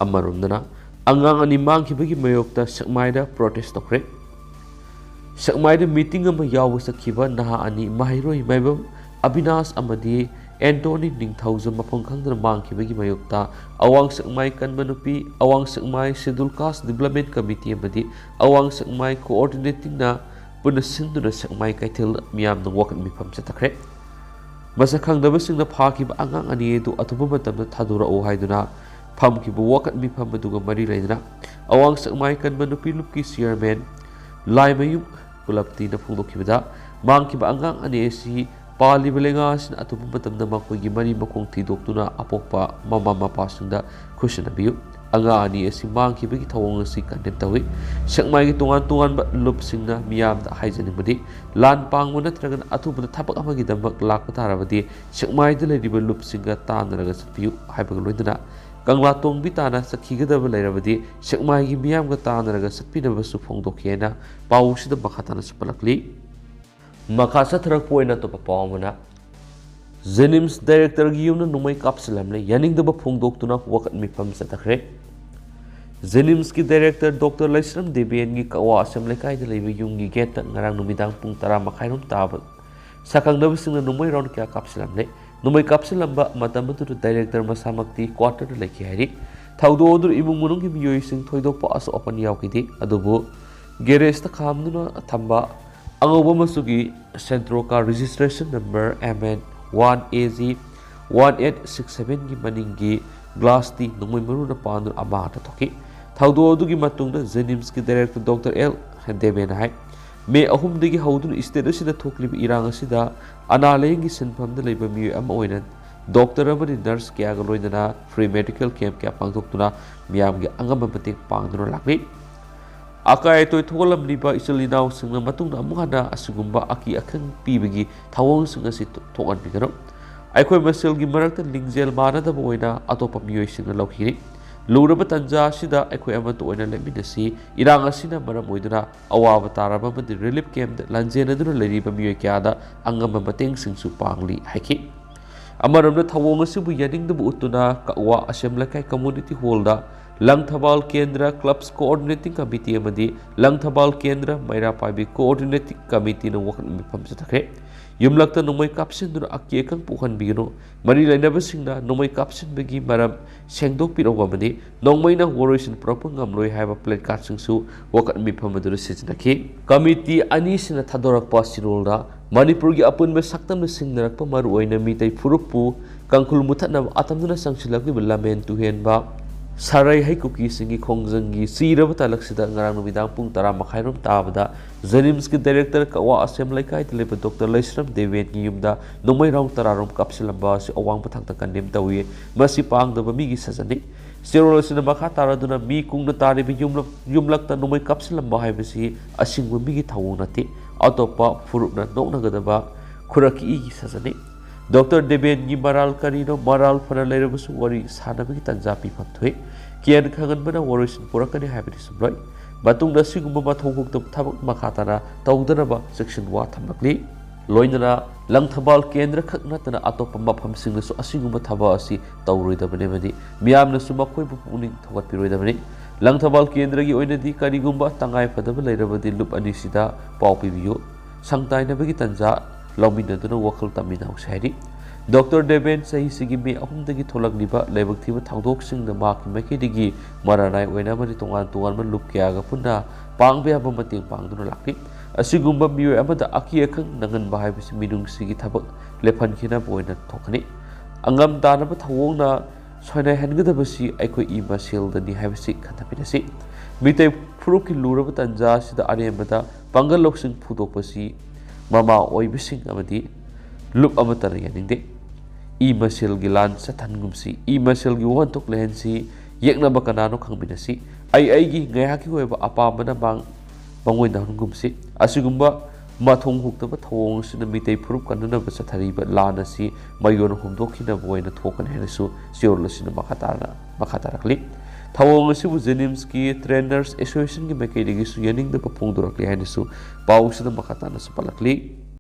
ꯑꯃꯔꯣꯝꯗꯅ, ꯑꯉꯥꯡ ꯑꯅꯤ ꯃꯥꯡꯈꯤꯕꯒꯤ ꯃꯥꯌꯣꯛꯇ ꯁꯦꯛꯃꯥꯏꯗ protest ꯇꯧꯈ꯭ꯔꯦ꯫ ꯁꯦꯛꯃꯥꯏꯗ meeting ꯑꯃ ꯌꯥꯎꯕ ꯆꯠꯈꯤꯕ ꯅꯍꯥ ꯑꯅꯤ, ꯃꯍꯩꯔꯣꯏ ꯃꯥꯏꯕꯝ ꯑꯕꯤꯅꯥꯁ ꯑꯃꯗꯤ ꯑꯦꯟꯇꯣꯅꯤ ꯅꯤꯡꯊꯧꯖꯝ, ꯃꯐꯝ ꯈꯪꯗꯅ ꯃꯥꯡꯈꯤꯕꯒꯤ ꯃꯥꯌꯣꯛꯇ ꯑꯋꯥꯡ ꯁꯦꯛꯃꯥꯏ ꯀꯟꯕ ꯅꯨꯄꯤ, ꯑꯋꯥꯡ ꯁꯦꯛꯃꯥꯏ Scheduled Caste Development Committee ꯑꯃꯗꯤ ꯑꯋꯥꯡ ꯁꯦꯛꯃꯥꯏ coordinating ꯅ ꯄꯨꯟꯅ ꯁꯤꯟꯗꯨꯅ ꯁꯦꯛꯃꯥꯏ ꯀꯩꯊꯦꯜꯗ ꯃꯤꯌꯥꯝꯅ ꯋꯥꯀꯠ ꯃꯤꯐꯝ ꯆꯠꯊꯈ꯭ꯔꯦ꯫ ꯃꯁꯛ ꯈꯪꯗꯕꯁꯤꯡꯅ ꯐꯥꯈꯤꯕ ꯑꯉꯥꯡ ꯑꯅꯤ ꯑꯗꯨ ꯑꯊꯨꯕ ꯃꯇꯝꯗ ꯊꯥꯗꯣꯔꯛꯎ ꯍꯥꯏꯗꯨꯅ ꯐꯝꯈꯤꯕ ꯋꯥꯀꯠ ꯃꯤꯐꯝ ꯑꯗꯨꯒ ꯃꯔꯤ ꯂꯩꯅꯅ ꯑꯋꯥꯡ ꯁꯦꯛꯃꯥꯏ ꯀꯟꯕ ꯅꯨꯄꯤ ꯂꯨꯞꯀꯤ chairman ꯂꯥꯏꯃꯌꯨꯝ ꯀꯨꯂꯞꯇꯤꯅ ꯐꯣꯡꯗꯣꯛꯈꯤꯕꯗ, ꯃꯥꯡꯈꯤꯕ ꯑꯉꯥꯡ ꯑꯅꯤ ꯑꯁꯤ ꯄꯥꯜꯂꯤꯕ ꯂꯩꯉꯥꯛ ꯑꯁꯤꯅ ꯑꯊꯨꯕ ꯃꯇꯝꯗ ꯃꯈꯣꯏꯒꯤ ꯃꯔꯤ ꯃꯈꯣꯡ ꯊꯤꯗꯣꯛꯇꯨꯅ ꯑꯄꯣꯛꯄ ꯃꯃꯥ ꯃꯄꯥꯁꯤꯡꯗ ꯈꯨꯠꯁꯤꯟꯅꯕꯤꯌꯨ꯫ ꯑꯉꯥꯡ ꯑꯅꯤ ꯑꯁꯤ ꯃꯥꯡꯈꯤꯕꯒꯤ ꯊꯧꯑꯣꯡ ꯑꯁꯤ condemn ꯇꯧꯏ꯫ ꯁꯦꯛꯃꯥꯏꯒꯤ ꯇꯣꯉꯥꯟ ꯇꯣꯉꯥꯟꯕ ꯂꯨꯞꯁꯤꯡꯅ ꯃꯤꯌꯥꯝꯗ ꯍꯥꯏꯖꯅꯤꯡꯕꯗꯤ, ꯂꯥꯟ ꯄꯥꯡꯕ ꯅꯠꯇ꯭ꯔꯒꯅ ꯑꯊꯨꯕꯗ ꯊꯕꯛ ꯑꯃꯒꯤꯗꯃꯛ ꯂꯥꯛꯄ ꯇꯥꯔꯕꯗꯤ ꯁꯦꯛꯃꯥꯏꯗ ꯂꯩꯔꯤꯕ ꯂꯨꯞꯁꯤꯡꯒ ꯇꯥꯟꯅꯔꯒ ꯆꯠꯄꯤꯌꯨ ꯍꯥꯏꯕꯒ ꯂꯣꯏꯅꯅ ꯀꯪꯂꯥ ꯇꯣꯡꯕꯤ ꯇꯥꯟꯅ ꯆꯠꯈꯤꯒꯗꯕ ꯂꯩꯔꯕꯗꯤ ꯁꯦꯛꯃꯥꯏꯒꯤ ꯃꯤꯌꯥꯝꯒ ꯇꯥꯟꯅꯔꯒ ꯆꯠꯄꯤꯅꯕꯁꯨ ꯐꯣꯡꯗꯣꯛꯈꯤ ꯍꯥꯏꯅ ꯄꯥꯎꯁꯤꯗ ꯃꯈꯥ ꯇꯥꯅ ꯆꯠꯄꯂꯛꯂꯤ꯫ ꯃꯈꯥ ꯆꯠꯊꯔꯛꯄ ꯑꯣꯏꯅ ꯑꯇꯣꯞꯄ ꯄꯥꯎ ꯑꯃꯅ, ꯖꯦꯅꯤꯝꯁ ꯗꯥꯏꯔꯦꯛꯇꯔꯒꯤ ꯌꯨꯝꯗ ꯅꯣꯡꯃꯩ ꯀꯥꯞꯁꯤꯜꯂꯝꯂꯦ꯫ ꯌꯥꯅꯤꯡꯗꯕ ꯐꯣꯡꯗꯣꯛꯇꯨꯅ ꯋꯥꯀꯠ ꯃꯤꯐꯝ ꯆꯠꯊꯈ꯭ꯔꯦ꯫ ꯖꯦꯅꯤꯝꯁꯀꯤ ꯗꯥꯏꯔꯦꯛꯇꯔ ꯗꯣꯛꯇꯔ ꯂꯩꯁ꯭ꯔꯝ ꯗꯦꯕꯦꯟꯒꯤ ꯀꯛꯋꯥ ꯑꯁꯦꯝ ꯂꯩꯀꯥꯏꯗ ꯂꯩꯕ ꯌꯨꯝꯒꯤ ꯒꯦꯠꯇ ꯉꯔꯥꯡ ꯅꯨꯃꯤꯗꯥꯡ ꯄꯨꯡ ꯇꯔꯥ ꯃꯈꯥꯏꯔꯣꯝ ꯇꯥꯕ ꯁꯛꯈꯪꯅꯕꯁꯤꯡꯅ ꯅꯣꯡꯃꯩ ꯔꯥꯎꯟ ꯀꯌꯥ ꯀꯥꯞꯁꯤꯜꯂꯝꯂꯦ꯫ ꯅꯣꯡꯃꯩ ꯀꯥꯞꯁꯤꯜꯂꯝꯕ ꯃꯇꯝ ꯑꯗꯨꯗ ꯗꯥꯏꯔꯦꯛꯇꯔ ꯃꯁꯥꯃꯛꯇꯤ ꯀ꯭ꯋꯥꯇꯔꯗ ꯂꯩꯈꯤ ꯍꯥꯏꯔꯤ꯫ ꯊꯧꯗꯣꯛ ꯑꯗꯨꯗ ꯏꯃꯨꯡ ꯃꯅꯨꯡꯒꯤ ꯃꯤꯑꯣꯏꯁꯤꯡ ꯊꯣꯏꯗꯣꯛꯄ ꯑꯁꯣꯛ ꯑꯄꯟ ꯌꯥꯎꯈꯤꯗꯦ, ꯑꯗꯨꯕꯨ ꯒꯦꯔꯦꯖꯇ ꯈꯥꯝꯗꯨꯅ ꯊꯝꯕ ꯑꯉꯧꯕ ꯃꯆꯨꯒꯤ ꯁꯦꯟꯇ꯭ꯔꯣꯀꯥ registration number M N one A G one eight six seven ꯒꯤ ꯃꯅꯤꯡꯒꯤ ꯒ꯭ꯂꯥꯁꯇꯤ ꯅꯣꯡꯃꯩ ꯃꯔꯨꯅ ꯄꯥꯟꯗꯨꯅ ꯑꯃꯥꯡ ꯑꯇꯥ ꯊꯣꯛꯈꯤ꯫ ꯊꯧꯗꯣꯛ ꯑꯗꯨꯒꯤ ꯃꯇꯨꯡꯗ ꯖꯦꯅꯤꯝꯁꯀꯤ ꯗꯥꯏꯔꯦꯛꯇꯔ ꯗꯣꯛꯇꯔ ꯑꯦꯜ ꯗꯦꯕꯦꯅ ꯍꯥꯏ, ꯃꯦ ꯑꯍꯨꯝꯗꯒꯤ ꯍꯧꯗꯨꯅ ꯁ꯭ꯇꯦꯠ ꯑꯁꯤꯗ ꯊꯣꯛꯂꯤꯕ ꯏꯔꯥꯡ ꯑꯁꯤꯗ ꯑꯅꯥ ꯂꯥꯌꯦꯡꯒꯤ ꯁꯤꯟꯐꯝꯗ ꯂꯩꯕ ꯃꯤꯑꯣꯏ ꯑꯃ ꯑꯣꯏꯅ ꯗꯣꯛꯇꯔ ꯑꯃꯗꯤ ꯅꯔꯁ ꯀꯌꯥꯒ ꯂꯣꯏꯅꯅ ꯐ꯭ꯔꯤ ꯃꯦꯗꯤꯀꯦꯜ ꯀꯦꯝꯞ ꯀꯌꯥ ꯄꯥꯡꯊꯣꯛꯇꯨꯅ ꯃꯤꯌꯥꯝꯒꯤ ꯑꯉꯝꯕ ꯃꯇꯦꯡ ꯄꯥꯡꯗꯨꯅ ꯂꯥꯛꯂꯤ꯫ ꯑꯀꯥꯏ ꯑꯇꯣꯏ ꯊꯣꯛꯍꯜꯂꯝꯂꯤꯕ ꯏꯆꯤꯜ ꯏꯅꯥꯎꯁꯤꯡꯅ ꯃꯇꯨꯡꯗ ꯑꯃꯨꯛ ꯍꯟꯅ ꯑꯁꯤꯒꯨꯝꯕ ꯑꯀꯤ ꯑꯈꯪ ꯄꯤꯕꯒꯤ ꯊꯧꯑꯣꯡꯁꯤꯡ ꯑꯁꯤ ꯊꯣꯛꯍꯟꯕꯤꯒꯅꯨ꯫ ꯑꯩꯈꯣꯏ ꯃꯁꯦꯜꯒꯤ ꯃꯔꯛꯇ ꯂꯤꯡꯖꯦꯜ ꯃꯥꯟꯅꯗꯕ ꯑꯣꯏꯅ ꯑꯇꯣꯞꯄ ꯃꯤꯑꯣꯏꯁꯤꯡꯅ ꯂꯧꯈꯤꯅꯤ꯫ ꯂꯨꯔꯕ ꯇꯥꯟꯖꯥ ꯑꯁꯤꯗ ꯑꯩꯈꯣꯏ ꯑꯃꯠꯇ ꯑꯣꯏꯅ ꯂꯦꯞꯃꯤꯟꯅꯁꯤ꯫ ꯏꯔꯥꯡ ꯑꯁꯤꯅ ꯃꯔꯝ ꯑꯣꯏꯗꯨꯅ ꯑꯋꯥꯕ ꯇꯥꯔꯕ ꯑꯃꯗꯤ ꯔꯤꯂꯤꯐ ꯀꯦꯝꯞꯇ ꯂꯥꯟꯖꯦꯟꯅꯗꯨꯅ ꯂꯩꯔꯤꯕ ꯃꯤꯑꯣꯏ ꯀꯌꯥꯗ ꯑꯉꯝꯕ ꯃꯇꯦꯡꯁꯤꯡꯁꯨ ꯄꯥꯡꯂꯤ ꯍꯥꯏꯈꯤ꯫ ꯑꯃꯔꯣꯝꯗ ꯊꯧꯑꯣꯡ ꯑꯁꯤꯕꯨ ꯌꯥꯅꯤꯡꯗꯕ ꯎꯠꯇꯨꯅ ꯀꯛꯋꯥ ꯑꯁꯦꯝ ꯂꯩꯀꯥꯏ ꯀꯝꯃꯨꯅꯤꯇꯤ ꯍꯣꯜꯗ ꯂꯪꯊꯕꯥꯜ ꯀꯦꯟꯗ꯭ꯔ ꯀ꯭ꯂꯕꯁ ꯀꯣꯑꯣꯔꯗꯤꯅꯦꯇꯤꯡ ꯀꯃꯤꯇꯤ ꯑꯃꯗꯤ ꯂꯪꯊꯕꯥꯜ ꯀꯦꯟꯗ꯭ꯔ ꯃꯩꯔꯥ ꯄꯥꯏꯕꯤ ꯀꯣꯑꯣꯔꯗꯤꯅꯦꯇꯤꯡ ꯀꯃꯤꯇꯤꯅ ꯋꯥꯀꯠ ꯃꯤꯐꯝ ꯆꯠꯊꯈ꯭ꯔꯦ꯫ ꯌꯨꯝꯂꯛꯇ ꯅꯣꯡꯃꯩ ꯀꯥꯞꯁꯤꯟꯗꯨꯅ ꯑꯀꯤ ꯑꯈꯪ ꯄꯣꯛꯍꯟꯕꯤꯒꯅꯨ꯫ ꯃꯔꯤ ꯂꯩꯅꯕꯁꯤꯡꯅ ꯅꯣꯡꯃꯩ ꯀꯥꯞꯁꯤꯟꯕꯒꯤ ꯃꯔꯝ ꯁꯦꯡꯗꯣꯛꯄꯤꯔꯛꯎ ꯑꯃꯗꯤ ꯅꯣꯡꯃꯩꯅ ꯋꯥꯔꯣꯏꯁꯤꯟ ꯄꯨꯔꯛꯄ ꯉꯝꯂꯣꯏ ꯍꯥꯏꯕ ꯄ꯭ꯂꯦꯀꯥꯔꯗꯁꯤꯡꯁꯨ ꯋꯥꯀꯠ ꯃꯤꯐꯝ ꯑꯗꯨꯗ ꯁꯤꯖꯤꯟꯅꯈꯤ꯫ ꯀꯃꯤꯇꯤ ꯑꯅꯤꯁꯤꯅ ꯊꯥꯗꯣꯔꯛꯄ ꯆꯦꯔꯣꯜꯗ ꯃꯅꯤꯄꯨꯔꯒꯤ ꯑꯄꯨꯟꯕ ꯁꯛꯇꯝꯅ ꯁꯤꯡꯅꯔꯛꯄ ꯃꯔꯨꯑꯣꯏꯅ ꯃꯤꯇꯩ ꯐꯨꯔꯨꯞꯄꯨ ꯀꯥꯡꯈꯨꯜ ꯃꯨꯊꯠꯅꯕ ꯑꯇꯝꯗꯨꯅ ꯆꯪꯁꯤꯜꯂꯛꯂꯤꯕ ꯂꯝꯍꯦꯟ ꯇꯨꯍꯦꯟꯕ ꯁꯥꯔꯩ ꯍꯩ ꯀꯨꯀꯤꯁꯤꯡꯒꯤ ꯈꯣꯡꯖꯪꯒꯤ ꯆꯤꯔꯕ ꯇꯥꯂꯛꯁꯤꯗ ꯉꯔꯥꯡ ꯅꯨꯃꯤꯗꯥꯡ ꯄꯨꯡ ꯇꯔꯥ ꯃꯈꯥꯏꯔꯣꯝ ꯇꯥꯕꯗ ꯖꯦꯅꯤꯝꯁꯀꯤ ꯗꯥꯏꯔꯦꯛꯇꯔ ꯀꯛꯋꯥ ꯑꯁꯦꯝ ꯂꯩꯀꯥꯏꯗ ꯂꯩꯕ ꯗꯣꯛꯇꯔ ꯂꯩꯁ꯭ꯔꯝ ꯗꯦꯕꯦꯟꯒꯤ ꯌꯨꯝꯗ ꯅꯣꯡꯃꯩ ꯔꯥꯎꯟ ꯇꯔꯥꯔꯣꯝ ꯀꯥꯞꯁꯤꯜꯂꯝꯕ ꯑꯁꯤ ꯑꯋꯥꯡꯕ ꯊꯥꯛꯇ ꯀꯟꯗꯦꯝ ꯇꯧꯏ꯫ ꯃꯁꯤ ꯄꯥꯡꯗꯕ ꯃꯤꯒꯤ ꯁꯥꯖꯟꯅꯤ꯫ ꯆꯦꯔꯣꯜ ꯑꯁꯤꯅ ꯃꯈꯥ ꯇꯥꯔꯗꯨꯅ ꯃꯤ ꯀꯨꯡꯅ ꯇꯥꯔꯤꯕ ꯌꯨꯝꯂꯛ-, ꯌꯨꯝꯂꯛꯇ ꯅꯣꯡꯃꯩ ꯀꯥꯞꯁꯤꯜꯂꯝꯕ ꯍꯥꯏꯕꯁꯤ ꯑꯁꯤꯒꯨꯝꯕ ꯃꯤꯒꯤ ꯊꯧꯑꯣꯡ ꯅꯠꯇꯦ꯫ ꯑꯇꯣꯞꯄ ꯐꯨꯔꯨꯞꯅ ꯅꯣꯛꯅꯒꯗꯕ ꯈꯨꯔꯛꯀꯤ ꯏꯒꯤ ꯁꯥꯖꯟꯅꯤ꯫ ꯗꯣꯛꯇꯔ ꯗꯦꯕꯦꯟꯒꯤ ꯃꯔꯥꯜ ꯀꯔꯤꯅꯣ? ꯃꯔꯥꯜ ꯐꯅ ꯂꯩꯔꯕꯁꯨ ꯋꯥꯔꯤ ꯁꯥꯟꯅꯕꯒꯤ ꯇꯥꯟꯖꯥ ꯄꯤꯐꯝ ꯊꯣꯛꯏ꯫ ꯀꯤꯌꯥꯟ ꯈꯪꯍꯟꯕꯅ ꯋꯥꯔꯣꯏꯁꯤꯟ ꯄꯨꯔꯛꯀꯅꯤ ꯍꯥꯏꯕꯗꯤ ꯆꯨꯝꯂꯣꯏ꯫ ꯃꯇꯨꯡꯗ ꯑꯁꯤꯒꯨꯝꯕ ꯃꯊꯧ ꯍꯨꯛꯇꯕ ꯊꯕꯛ ꯃꯈꯥ ꯇꯥꯅ ꯇꯧꯗꯅꯕ ꯆꯦꯛꯁꯤꯟ ꯋꯥ ꯊꯝꯂꯛꯂꯤ꯫ ꯂꯣꯏꯅꯅ ꯂꯪꯊꯕꯥꯜ ꯀꯦꯟꯗ꯭ꯔ ꯈꯛ ꯅꯠꯇꯅ ꯑꯇꯣꯞꯄ ꯃꯐꯝꯁꯤꯡꯗꯁꯨ ꯑꯁꯤꯒꯨꯝꯕ ꯊꯕꯛ ꯑꯁꯤ ꯇꯧꯔꯣꯏꯗꯕꯅꯤ ꯑꯃꯗꯤ ꯃꯤꯌꯥꯝꯅꯁꯨ ꯃꯈꯣꯏꯕꯨ ꯄꯨꯛꯅꯤꯡ ꯊꯧꯒꯠꯄꯤꯔꯣꯏꯗꯕꯅꯤ꯫ ꯂꯪꯊꯕꯥꯜ ꯀꯦꯟꯗ꯭ꯔꯒꯤ ꯑꯣꯏꯅꯗꯤ ꯀꯔꯤꯒꯨꯝꯕ ꯇꯉꯥꯏ ꯐꯗꯕ ꯂꯩꯔꯕꯗꯤ ꯂꯨꯞ ꯑꯅꯤꯁꯤꯗ ꯄꯥꯎ ꯄꯤꯕꯤꯌꯨ, ꯁꯪ ꯇꯥꯏꯅꯕꯒꯤ ꯇꯥꯟꯖꯥ ꯂꯧꯃꯤꯟꯅꯗꯨꯅ ꯋꯥꯈꯜ ꯇꯝꯃꯤꯟꯅꯍꯧꯁꯤ ꯍꯥꯏꯔꯤ꯫ ꯗꯣꯛꯇꯔ ꯗꯦꯕꯦꯟ ꯆꯍꯤꯁꯤꯒꯤ ꯃꯦ ꯑꯍꯨꯝꯗꯒꯤ ꯊꯣꯛꯂꯛꯂꯤꯕ ꯂꯥꯏꯕꯛ ꯊꯤꯕ ꯊꯧꯗꯣꯛꯁꯤꯡꯗ ꯃꯍꯥꯛꯀꯤ ꯃꯥꯏꯀꯩꯗꯒꯤ ꯃꯔꯥꯅꯥꯏ ꯑꯣꯏꯅ ꯑꯃꯗꯤ ꯇꯣꯉꯥꯟ ꯇꯣꯉꯥꯟꯕ ꯂꯨꯞ ꯀꯌꯥꯒ ꯄꯨꯟꯅ ꯄꯥꯡꯕ ꯌꯥꯕ ꯃꯇꯦꯡ ꯄꯥꯡꯗꯨꯅ ꯂꯥꯛꯂꯤ꯫ ꯑꯁꯤꯒꯨꯝꯕ ꯃꯤꯑꯣꯏ ꯑꯃꯗ ꯑꯀꯤ ꯑꯈꯪ ꯅꯪꯍꯟꯕ ꯍꯥꯏꯕꯁꯤ ꯃꯤꯅꯨꯡꯁꯤꯒꯤ ꯊꯕꯛ ꯂꯦꯞꯍꯟꯈꯤꯅꯕ ꯑꯣꯏꯅ ꯊꯣꯛꯀꯅꯤ꯫ ꯑꯉꯝ ꯇꯥꯅꯕ ꯊꯧꯑꯣꯡꯅ ꯁꯣꯏꯅꯥꯏꯍꯟꯒꯗꯕꯁꯤ ꯑꯩꯈꯣꯏ ꯏ ꯃꯁꯦꯜꯗꯅꯤ ꯍꯥꯏꯕꯁꯤ ꯈꯟꯊꯃꯤꯟꯅꯁꯤ꯫ ꯃꯤꯇꯩ ꯐꯨꯔꯨꯞꯀꯤ ꯂꯨꯔꯕ ꯇꯥꯟꯖꯥ ꯑꯁꯤꯗ ꯑꯔꯦꯝꯕꯗ ꯄꯥꯡꯒꯜ ꯂꯧꯁꯤꯡ ꯐꯨꯗꯣꯛꯄꯁꯤ ꯃꯃꯥ ꯑꯣꯏꯕꯁꯤꯡ ꯑꯃꯗꯤ ꯂꯨꯞ ꯑꯃꯠꯇꯅ ꯌꯥꯅꯤꯡꯗꯦ꯫ ꯏ ꯃꯁꯦꯜꯒꯤ ꯂꯥꯟ ꯆꯠꯊꯟꯒꯨꯝꯁꯤ, ꯏ ꯃꯁꯦꯜꯒꯤ ꯋꯥꯍꯟꯊꯣꯛ ꯂꯩꯍꯟꯁꯤ, ꯌꯦꯛꯅꯕ ꯀꯅꯥꯅꯣ ꯈꯪꯃꯤꯟꯅꯁꯤ꯫ ꯑꯩ ꯑꯩꯒꯤ ꯉꯥꯏꯍꯥꯛꯀꯤ ꯑꯣꯏꯕ ꯑꯄꯥꯝꯕꯅ ꯃꯥꯡ ꯃꯥꯡꯑꯣꯏꯅꯍꯟꯒꯨꯝꯁꯤ꯫ ꯑꯁꯤꯒꯨꯝꯕ ꯃꯊꯣꯡ ꯍꯨꯛꯇꯕ ꯊꯧꯑꯣꯡ ꯑꯁꯤꯅ ꯃꯤꯇꯩ ꯐꯨꯔꯨꯞ ꯀꯟꯅꯅꯕ ꯆꯠꯊꯔꯤꯕ ꯂꯥꯟ ꯑꯁꯤ ꯃꯌꯣꯟ ꯍꯣꯡꯗꯣꯛꯈꯤꯅꯕ ꯑꯣꯏꯅ ꯊꯣꯛꯀꯅꯤ ꯍꯥꯏꯅꯁꯨ ꯆꯦꯔꯣꯜ ꯑꯁꯤꯅ ꯃꯈꯥ ꯇꯥꯅ, ꯃꯈꯥ ꯇꯥꯔꯛꯂꯤ꯫ ꯊꯧꯑꯣꯡ ꯑꯁꯤꯕꯨ ꯖꯦꯅꯤꯝꯁꯀꯤ ꯇ꯭ꯔꯦꯅꯔꯁ ꯑꯦꯁꯣꯁꯤꯌꯦꯁꯟꯒꯤ ꯃꯥꯏꯀꯩꯗꯒꯤꯁꯨ ꯌꯥꯅꯤꯡꯗꯕ ꯐꯣꯡꯗꯣꯔꯛꯂꯤ ꯍꯥꯏꯅꯁꯨ ꯄꯥꯎ ꯑꯁꯤꯗ ꯃꯈꯥ ꯇꯥꯅꯁꯨ ꯄꯜꯂꯛꯂꯤ꯫